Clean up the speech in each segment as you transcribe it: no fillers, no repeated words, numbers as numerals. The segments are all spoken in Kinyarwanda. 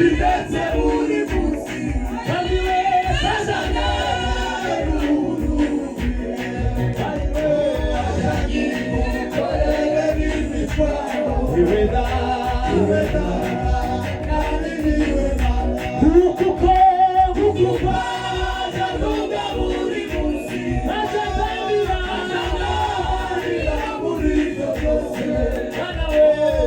Ndetse buri munsi. Kandi we Azana n'ubuntu, ajanyikorere n'imitwaro. Niwe da. Niwe da, kandi niwe Mana. Kuko Kuko aja avuga buri munsi. Azatambira. Azanarira muri ibyo byose. Bana we.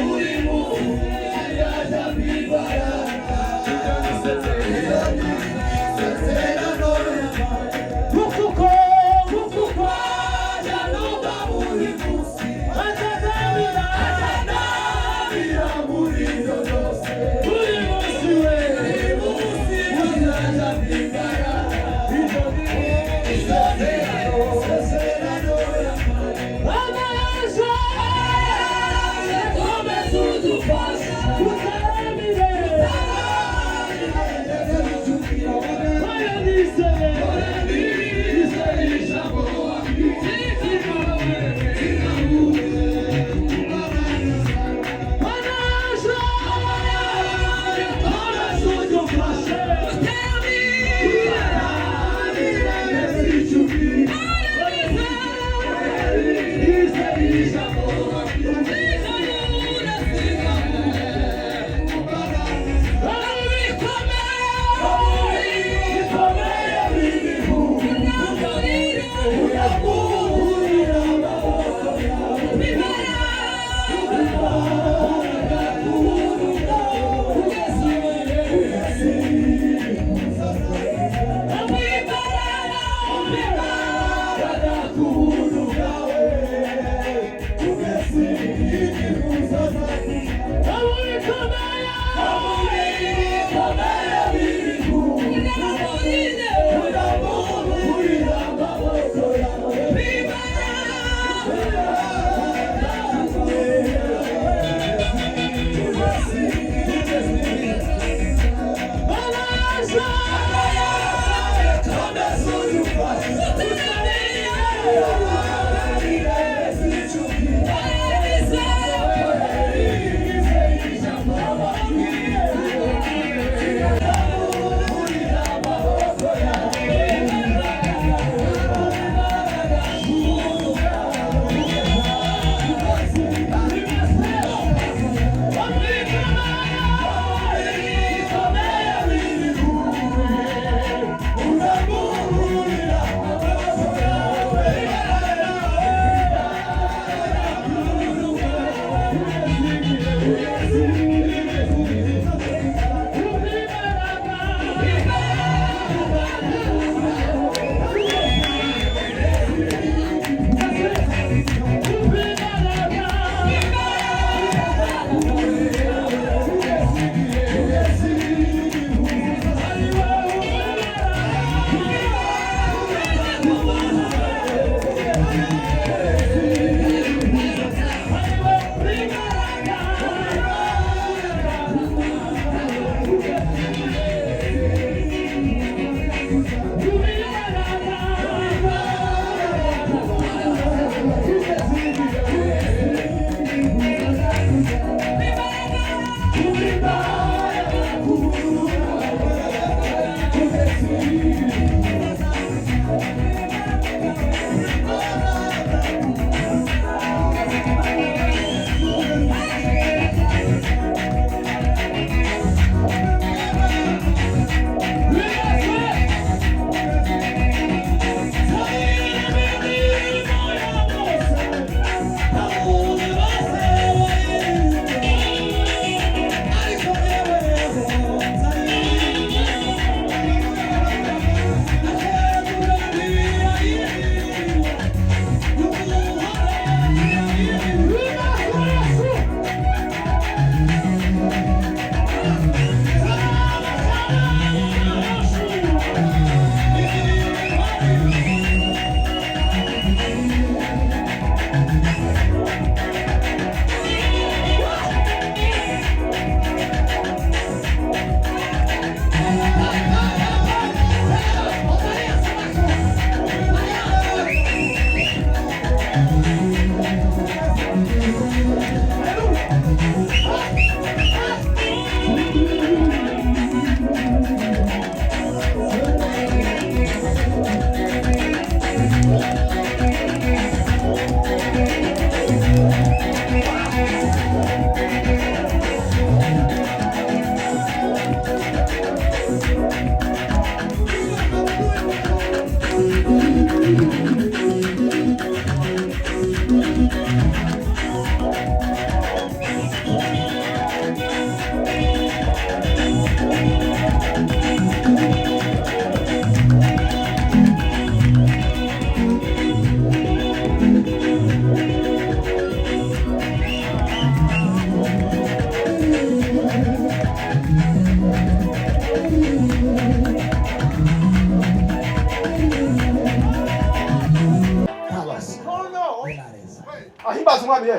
Buri munsi aja kwibarara. Isezerano yampaye. Kuko Kuko aja avuga buri munsi. Azatambira. Azanarira muri ibyo byose.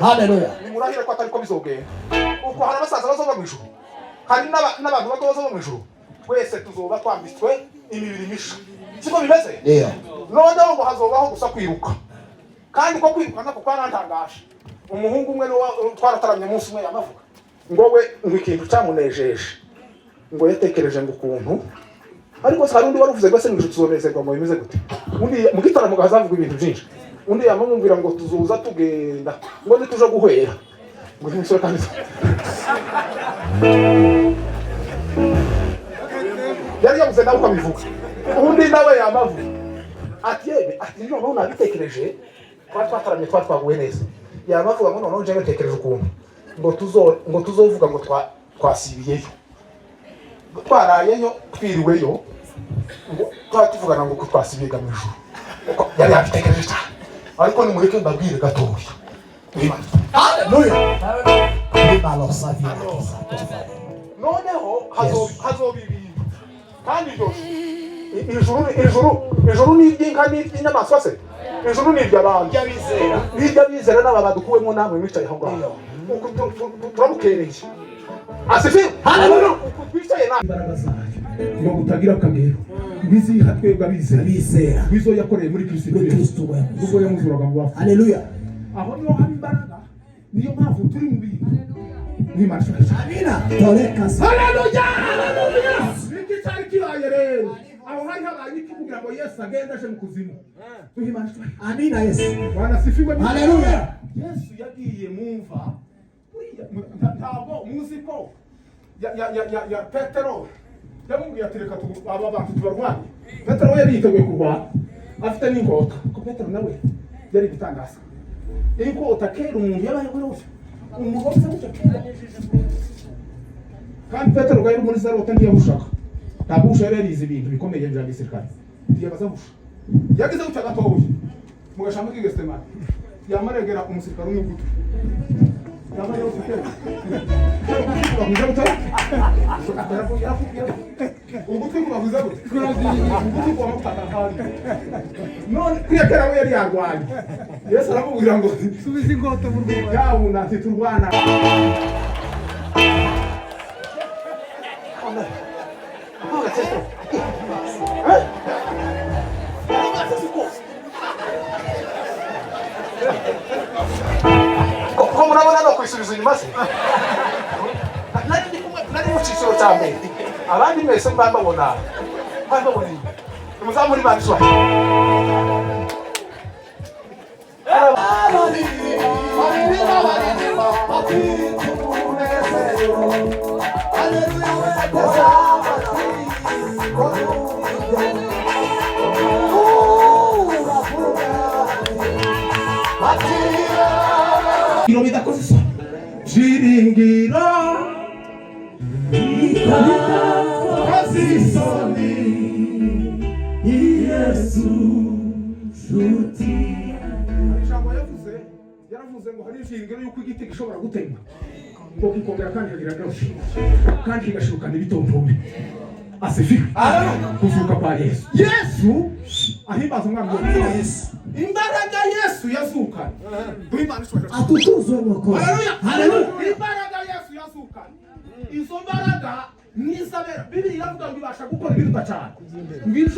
Haleluya. Nimurahire ko atari ko bizogenda. Uko hari abasaza bazova mu ijuru, hari n'abantu bato bazova mu ijuru, twese tuzoba twambitswe imibiri misha, siko bimeze? Ndio. Noneho ngo hazobaho gusa kwiruka, kandi ko kwiruka nako kwarantangaje. Umuhungu umwe niwe twarataramye umunsi umwe, yamavuga ngo we ngo ikintu cyamunejeje ngo yatekereje ngo ukuntu, ariko se hari undi wari uvuze ngo ese mu ijuru tuzonezerwa ngo bimeze gute? Undi mu gitaramo hazavuga ibintu byinshi, undi yamamubwira ngo tuzoza tugenda ngo ntituje guhwera, ngo uyu musore kandi yari yabuze nawe uko abivuga. Undi nawe yamavuga ati yewe, ati noneho nabitekereje, twari twataramye, twari twaguwe neza. Yamavuga ngo noneho njyewe ntekereje ukuntu ngo tuzovuga ngo twasibiyeyo, twarayeyo, twiriweyo, ngo twaba tuvugana ngo twasibiye mu ijuru. Uko yari yabitekereje cyane. Ariko nimureke mbabwire gatoya. Haleluya. Bibalo savira kisa. Noneho hazoba ibintu kandi iryo ijuru ni iry'inka n'iry'inyamaswa se? Ijuru ni iry'abantu, ni iry'abizera n'aba badukuwemo namwe mwicaye aho ngaho. Uku turabukereye, asifiwe. Haleluya. Uku twicaye nawe imbaraga zayo ngo butagira akagero biziha twebwe abizera Abizera. bizo yakoreye muri Kristo Muri Yesu Kristo wewe. ubwo yamuzuraga mu bafu. Haleluya. Aho niho haba imbaraga, niyo mpamvu turi mu bintu n'Imana ishobora cyane. Amina. Toleka. Haleluya! Haleluya! Niki cyari kibaye rero? Aho hari habaye iki kugira ngo Yesu agende aje mu kuzimu? Duhe Imana icyubahiro. Amina Yesu. Bwana sifiwe. Haleluya. Yesu yagiye mu mva. Buriya, ntabwo muzi ko ya Petero yamubwiye ati reka aba bantu tubarwanye. Petero we yari yiteguye kurwana afite n'inkota, ko Petero nawe yari gutangaza inkota. Kera umuntu yabayeho wese umugore gutya kera, kandi Petero yari muri zarota, ntiyahushaga, ntabwo uhusha, yari yarize ibintu bikomeye bya gisirikare, ntiyabaza gusha. Yagize gutya gatoya mu gashamba k'i Getsemani, yamaregera umusirikare umwe ugutwi, yamara ufite kubahuza gute, ugutwi kubahuza gute, ugutwi kuba gutaka hari none kuriya. Kera we yari yarwanye, Yesu aramubwira ngo Subiza inkota mu rwubati. Yawuna ati turwana. Ko murabona no kwisubiza inyuma se, nari ndi kumwe, nari mu cyiciro cya mbere, abandi mwese mba mbabona, mba mbabona inyuma. Nimuzamure Imana iswaye. Baririmba, baririmba, bafite umunezero. Haleluya, weteze amatwi, ko numva. Uravuga ati, Byiringiro bidakoze isoni, byiringiro bidakoze isoni, Yesu nshuti. Ijambo yavuze, yaravuze ngo hari ibyiringiro yuko igiti gishobora gutemwa ngo kikongera kandi kagira agaciro kandi kigashirukana ibitontome. Asifiwe. Kuzuka kwa Yesu, Yesu ahimbaza umwami Amina wa Yesu. Imbaraga Yesu yazukanye. Duhe Imana icyubahiro. Atukuzwe Mwokozi. Haleluya. Haleluya. Imbaraga Yesu yazukanye, izo mbaraga n'izabera, Bibiliya iravuga ngo ibasha gukora ibiruta cyane. Ngibyo.